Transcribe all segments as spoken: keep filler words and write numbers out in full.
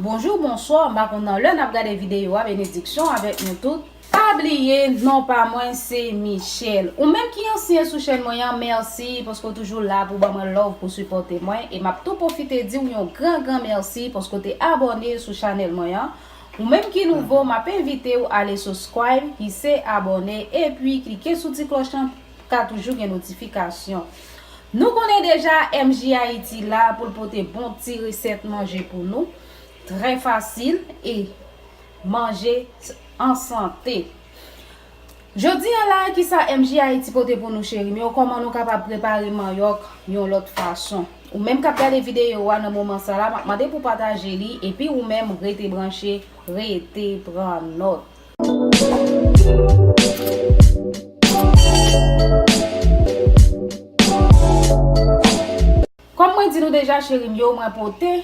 Bonjou, bonswa, m pa konn nan lè n ap gade videyo a, benediksyon avèk nou tout. Pa bliye, non pa mwen se Michelle. Ou menm ki ansyen sou chèn mwen an, mèsi paske w toujou la pou ban mwen love, pou sipòte mwen. E m ap tou pwofite di w yon gran, gran mèsi paske w te abòne sou chanèl mwen an. Ou menm ki nouvo, m ap envite w ale subscribe, ki se abòne, epi klike sou ti klòch lan pou ka toujou gen notifikasyon. Nou konnen deja M J Haiti la pou l pote bon ti resèt manje pou nou. Trè fasil e manje an sante. Jodi a la, kisa M J Haiti pote pou nou, cheri m yo? Kòman nou kapab prepare manyòk yon lòt fason? Ou menm k ap gade videyo a nan moman sa la, m ap mande pou w pataje li, epi ou menm rete branche, rete pran nòt. Kòm mwen di nou deja, cheri m yo, mwen pote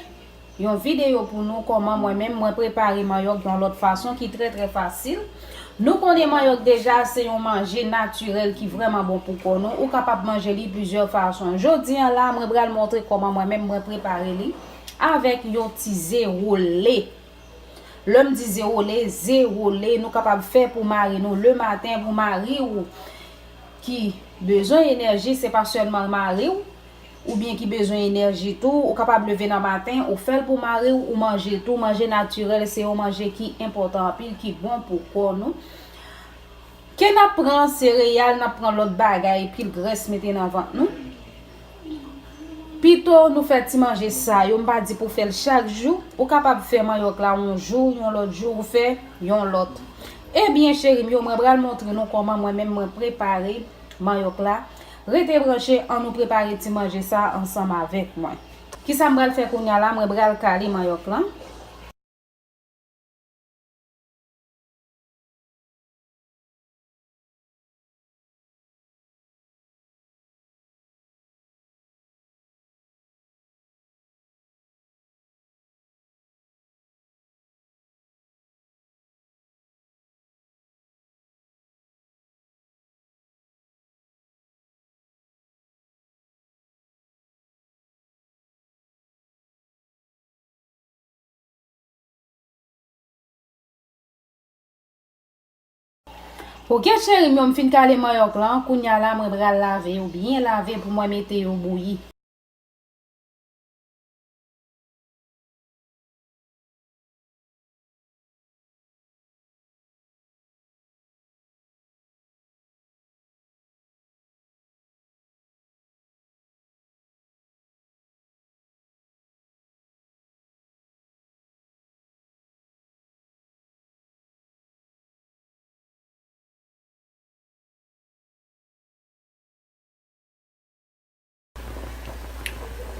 yon videyo pou nou kòman mwen menm mwen prepare manyòk yon lòt fason ki trè, trè fasil. Nou konnen manyòk deja se yon manje natirèl ki vrèman bon pou kò nou. Ou kapab manje li plizyè fason. Jodi a la, mwen pral montre kòman mwen menm mwen prepare li avèk yon ti ze wole. Lè m di ze wole, ze wole nou kapab fè pou mari nou lematen, pou mari w ki bezwen enèji, se pa sèlman mari w, oubyen ki bezwen enèji tou, ou kapab leve nan maten, ou fè l pou mari w, ou manje tou, manje natirèl, se yon manje ki enpòtan anpil, ki bon pou kò nou. Ke n ap pran sereyal, n ap pran lòt bagay, pil grès mete nan vant nou. Pito nou fè ti manje sa yo, m pa di pou fè l chak jou, ou kapab fè manyòk la yon jou, yon lòt jou, ou fè yon lòt. Ebyen, cheri m yo, mwen pral montre nou kòman mwen menm mwen prepare manyòk la. Rete branche, ann nou prepare ti manje sa ansanm avèk mwen. Kisa m pral fè kounye a la, mwen pral kale manyòk lan. Ok, cheri m yo, m fin kale manyòk lan. Kounye a la, mwen pral lave yo byen lave pou mwen mete yo bouyi.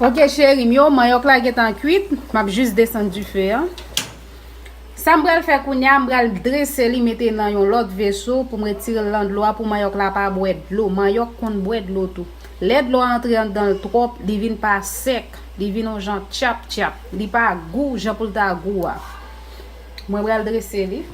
Ok, cheri m yo, manyòk la gentan kwit, m ap jis desann dife a. Sa m pral fè kounye a, m pral drese li, mete nan yon lòt veso pou m retire l nan dlo a, pou manyòk la pa bwè dlo. Manyòk konn bwè dlo tou. Lè dlo a antre anndan l twòp, li vin pa sèk, li vin yon jan tchap tchap. Li pa gou jan pou l ta gou a. Mwen pral drese li.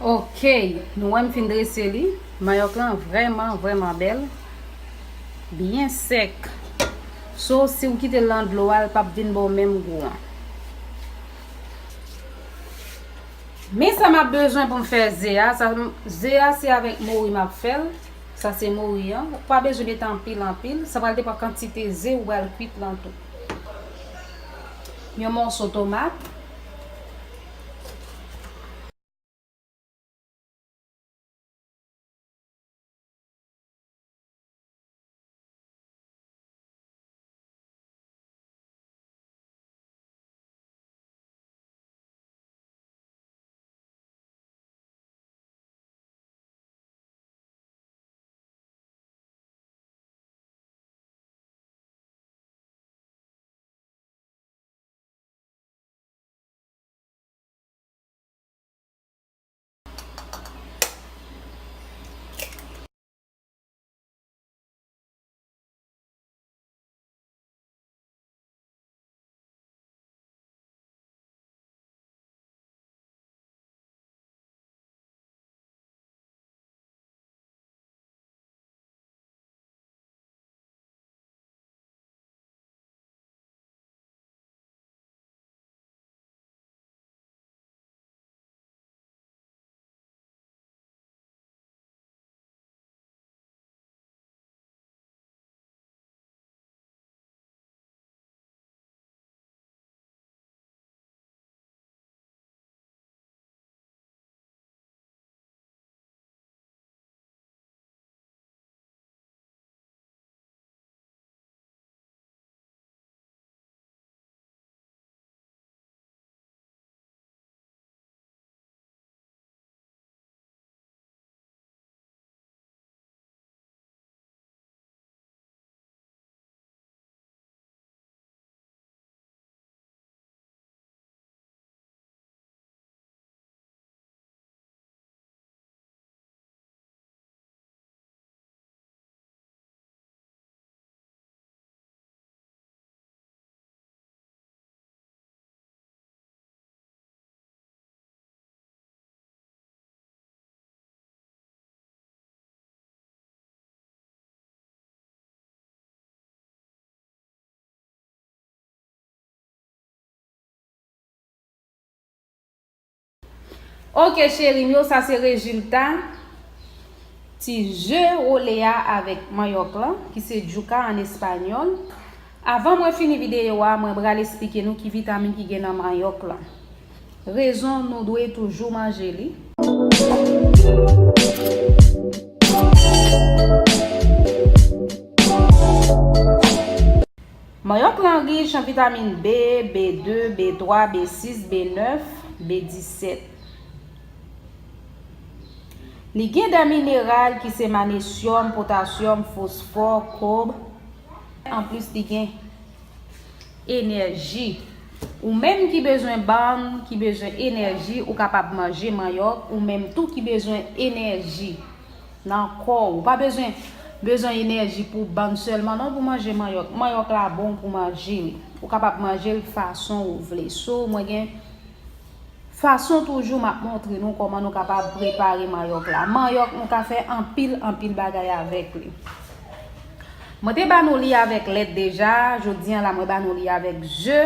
Ok, nou wè m fin drese li. Manyòk lan vrèman, vrèman bèl. Byen sèk. So, si w kite l nan dlo a, l p ap vin ba w menm gou an. Men sa m ap bezwen pou m fè ze a. Sa, ze a se avèk mori m ap fè l. Sa se mori an. Ou pa bezwen mete anpil, anpil. Sa pral depann kantite ze ou pral kwit lan tou. Yon mòso tomat. Ok cheri m yo, sa se rezilta ti je wole a avèk manyòk lan, ki se djouka an espanyòl. Avan mwen fini videyo a, mwen pral esplike nou ki vitamin ki gen nan manyòk lan. Rezon nou dwe toujou manje li. Manyòk lan rich an vitamin B, B de, B twa, B sis, B nèf, B disèt. Li gen de mineral ki se manesyòm, potasyòm, fosfò, kob. Anplis, li gen enèji. Ou menm ki bezwen bann, ki bezwen enèji, ou kapab manje manyòk. Ou menm tou ki bezwen enèji nan kò w. Ou pa bezwen bezwen enèji pou bann sèlman non, pou manje manyòk. Manyòk la bon pou manje li. Ou kapab manje l fason ou vle. So, mwen gen fason toujou m ap montre nou kòman nou kapab prepare manyòk la. Manyòk, nou ka fè anpil, anpil bagay avèk li. Mwen te ba nou li avèk lèt deja, jodi an la mwen ba nou li avèk je.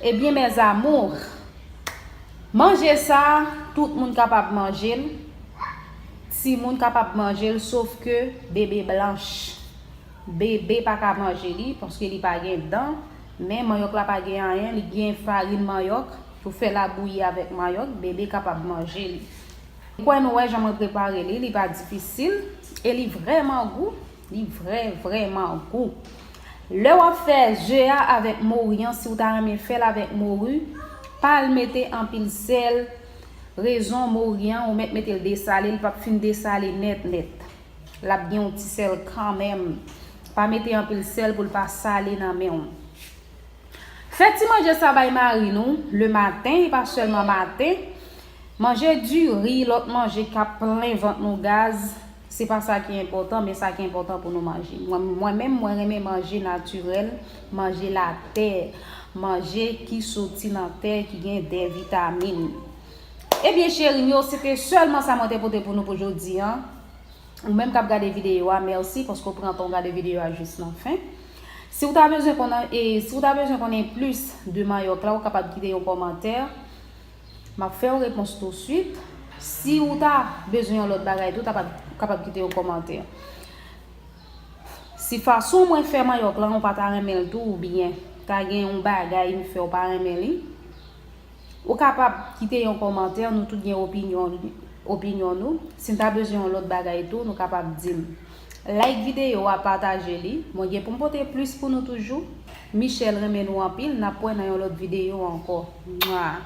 Ebyen, mes amours, manje sa, tout moun kapab manje l. Timoun kapab manje l, sof ke bebe blanch. Bebe pa ka manje li, paske li pa gen dan. Men manyòk la pa gen anyen, li gen farin manyòk. Ou fè labouyi avèk manyòk, bebe kapab manje li. M kwè nou wè jan mwen prepare li, li pa difisil. E li vrèman gou, li vrè, vrèman gou. Lè w ap fè je a avèk mori an, si w ta renmen fè l avèk mori, pa al mete anpil sèl. Rezon mori an, ou mèt mete l desale, li p ap fin desale nèt, nèt. L ap gen yon ti sèl kanmenm. Pa mete anpil sèl pou l pa sale nan men w. Fè ti manje sa bay mari nou, le maten, e pa sèlman maten. Manje diri, lòt manje k ap plen vant nou gaz, se pa sa ki enpòtan, men sa ki enpòtan pou nou manje. Mwen, mwen menm, mwen renmen manje natirèl, manje latè, manje ki soti nan tè, ki gen de vitamin. Ebyen, cheri m yo, se te sèlman sa mwen te pote pou nou pou jodi an. Ou menm k ap gade videyo a, mèsi paske w pran tan w gade videyo a jis nan fen. Si w ta bezwen konnen, e, si w ta bezwen konnen plis de manyòk la, ou kapab kite yon kòmantè. M ap fè w repons touswit. Si w ta bezwen yon lòt bagay tou, w ta pa, kapab kite yon kòmantè. Si fason mwen fè manyòk lan, ou pa ta renmen l tou, oubyen ta gen yon bagay m fè w pa renmen li, ou kapab kite yon kòmantè, nou tout gen opinyon, opinyon nou. Si n ta bezwen yon lòt bagay tou, nou kapab di m. Like videyo a, pataje li. Mwen gen pou m pote plis pou nou toujou. Michelle renmen nou anpil. N ap wè nan yon lòt videyo ankò. Mwa.